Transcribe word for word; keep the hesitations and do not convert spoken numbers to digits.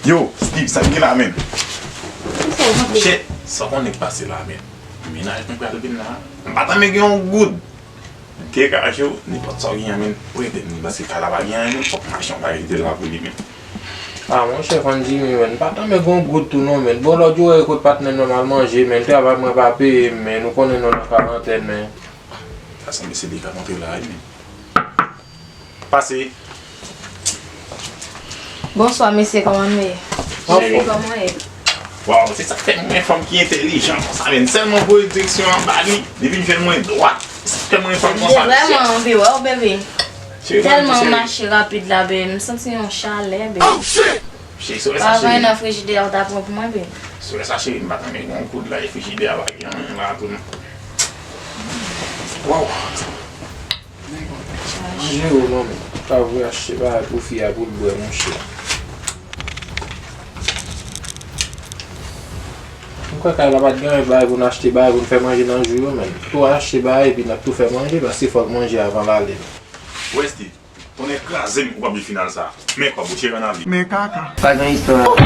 Yo, Steve, sa k gen la, menn? Monchè, sa w konnen k pase la, menn? Mennaj mwen pral vin la. M pa tanmen gen yon goud. M te ka achte w, nenpòt sa w gen an, menn. Ou ede m, paske kay la pa gen anyen, menn. Fòk m achte yon bagay ki te la pou li, menn. Ah, monchè, Fann Jimmy, menn. M pa tanmen gen yon goud tou, non, menn. Bon, lòt jou, wè, kot patnè m nan m al manje, menn. Travay mwen pa peye m, menn. Ou konnen nou nan karantèn, menn. Sa sanble se li k ap antre la, wi, menn. Pase. Bonswa, mesye, kòman nou ye? Cheri, kòman w ye? Waw, se sa k fè m renmen fanm ki entèlijan konsa, menn. Sèlman voye direksyon an ba li, li vin jwenn mwen dwat. Se sa k fè m renmen fanm konsa, mesye. Vrèman anvi wè w, baby. Tèlman m mache rapid la, baby, m santi yon chalè, baby. Cheri, si w wè sa, cheri. Pa gen nan frijidè a w ta pran pou mwen, baby. Si w wè sa, cheri, m pa tanmen gen yon goud la, e frijidè a pa gen anyen la tou, non. Waw. Manje ou non, men. Pa vle achte bagay pou fi a pou l bwè, monchè. M kwè kay la pa t gen anyen bagay pou n achte bagay pou n fè manje nan jou yo, men. Tou achte bagay epi n ap tou fè manje, paske fòk manje avan l ale. Westy, tonnè kraze m, ou p ap jwe final sa. Men kòb ou, cheri, ann ale. Men kaka. Pa gen istwa.